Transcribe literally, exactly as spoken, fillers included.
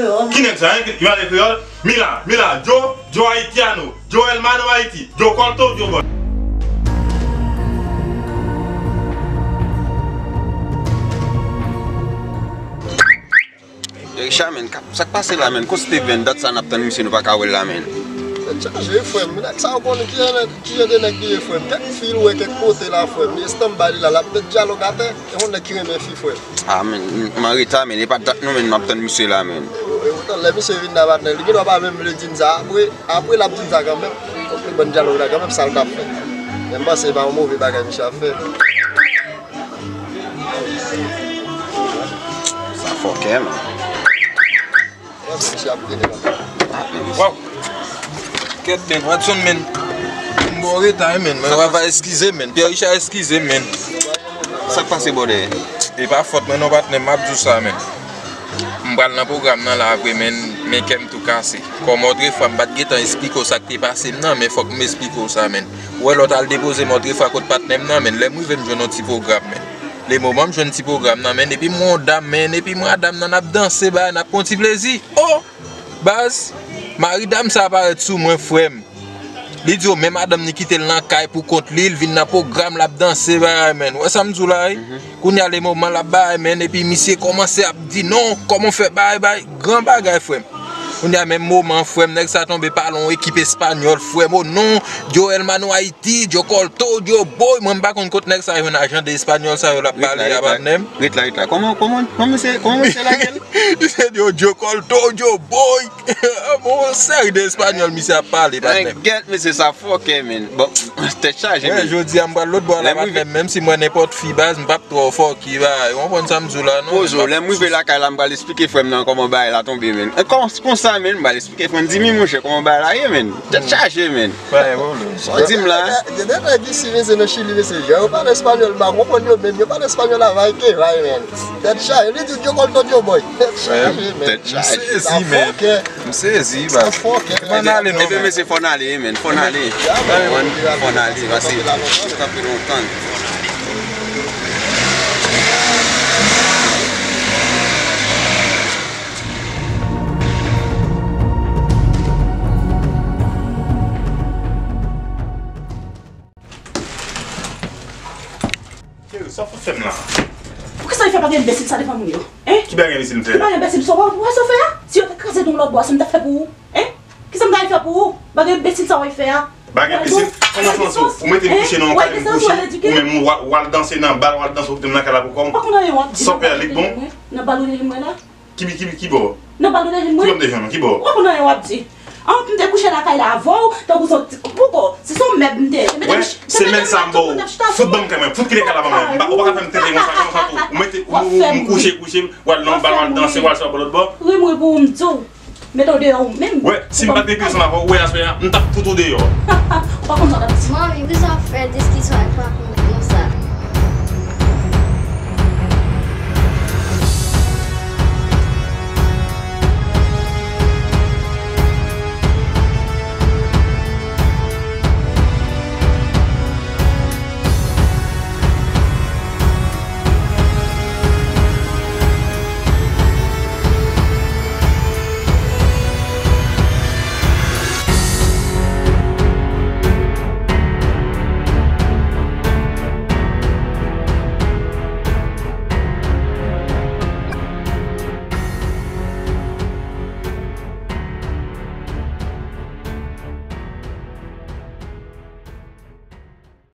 Ki nèg sa, hein? Ki pale kreyòl? Mila, Mila, Joe, Joe Haitiano, Joe Hermano Haiti, Joe Colto, Joe Boy. Yo, Richard, men, sa k pase la, men? Kot Steven? Dat sa n ap tann misye, nou pa ka wè l la, men. Tèt chaje, frè m. Nèg sa, ou konnen ki jan, ki jan de nèg li ye, frè m. Kèk fi l wè kèk kote la, frè m. Li estanbay li la, l ap met dyalòg atè. E yon nèg ki renmen fi, frè m. Ah, men, m an reta, men. E pa dat non, men, m ap tann misye la, men. E poutan, lè misye vin la, patnè, li gendwa pa menm vle di n sa. Apre, apre, l ap di n sa kanmenm. Fòk li ban n dyalòg la kanmenm, sa l t ap fè. Men m panse e pa yon move bagay misye ap fè. Sa fòkè, men. Waw. Kèt, men, Watson, men. M ba w reta, men. Mwen va eskize, men. Pierre Richard, eskize, men. Sa k pase, bòdè? E pa fòt mwen non, patnè, m ap di w sa, men. M pral nan pwogram nan la vre, men, men kè m tou kase. Kòm otrefwa, m pa t gentan esplike w sa k te pase m nan, men fòk m esplike w sa, men. Ou wè lè w t al depoze m otrefwa kot patnè m nan, men, lè m rive m jwenn yon ti pwogram, men. Le moman m jwenn ti pwogram nan, men, epi m wè yon dam, men, epi m wè dam nan ap danse, bagay, n ap pran yon ti plezi. Oh! Baz, mari dam sa parèt sou mwen, frè m. Li di w, men madanm ni kite l nan kay pou kont li, l vin nan pwogram, l ap danse, bagay, men. Ou wè sa m di w la, wi? Kounye a, le moman l ap bagay, men, epi misye kòmanse ap di, non, kòman w fè bagay, bagay, gran bagay, frè m. Kounye a, menm moman, frè m, nèg sa tonbe pale yon ekip espanyòl, frè m, o non, Joe Hermano Haiti, Joe Colto, Joe Boy, mwen m pa konn kot nèg sa jwenn ajan de espanyòl sa yo l ap pale a, patnè m. Ret la, ret la. Kòman, kòman, kòman se, kòman se la gèl? Misye di yo Joe Colto, Joe Boy. Bon, seri de espanyòl misye ap pale, patnè m. Gèt, mesye, sa fòkè, men. Bon, tèt chaje, men. Jodi a, m pral lòt bò la, patnè m. Menm si mwen nenpòt fi, baz, m p ap twò fòki, bagay. Ou konprann sa m di w la, non? Poze w, lè m rive lakay la, m pral esplike frè m nan kòman bagay la tonbe, men. E, kòman, konsa, men, m pral esplike frè m. Di m, monchè, kòman bagay la ye, men. Tèt chaje, men. Sa w di m la? Gen de nèg isi, mesye, nan Chili, mesye, jan yo pale espanyòl, m pa konprann yo menm. Yo pale espanyòl avè ke, vay, men. Tèt chaje, li di Joe Colto, Joe Boy. Tèt chaje, men. Tèt chaje. M sezi, men. M sezi, baz. Fò n ale non, men. Ebyen, mesye, fò n ale, men. Fò n ale. Fò n ale, pase. Kanpe lontan. Cheri, sa w fout fè m la? Poukisa w fè bagay enbesil sa devan moun yo? Hein? Ki bagay enbesil m fè? Ki bagay enbesil sa w, w wè sa w fè a? Si yo te kraze nou lòt bò a, sa m t ap fè pou ou? Hein? Kisa m ta fè pou ou? Bagay enbesil sa w fè a? Bagay enbesil? Kòman sa w, ou mete m kouche nan yon kay, m kouche, ou menm w al danse nan bal, w al danse, ou kite m nan kay la pou kò m. Sa w fè a, li k bon? Nan bal ou li mwen la? Ki, ki, ki bò? Nan bal ou te jwenn mwen? Ki bò m te jwenn ou? Ki bò? Ou pa konn anyen w ap di. An, m te kouche lakay la avè w, tankou se yon ti, poko, si se yon mèb m te ye. Wè, se mèb sa m ba w. Fout ban m kay mwen, fout kite kay la ban mwen. M pa, ou pa ka fè m tenten konsa, konsa tou. Ou mete, ou, ou, m kouche, kouche, w al nan bal, w al danse, w al sot bò lòt bò. Ri m ri pou ou, m di w. Mete w deyò ou menm. Wè, si m pa t ret ansanm avè w, ou wè aswè a, m t ap fout ou deyò. Ou pa konn sa w t ap di. Manmi, poukisa w ap fè diskisyon ak papi m?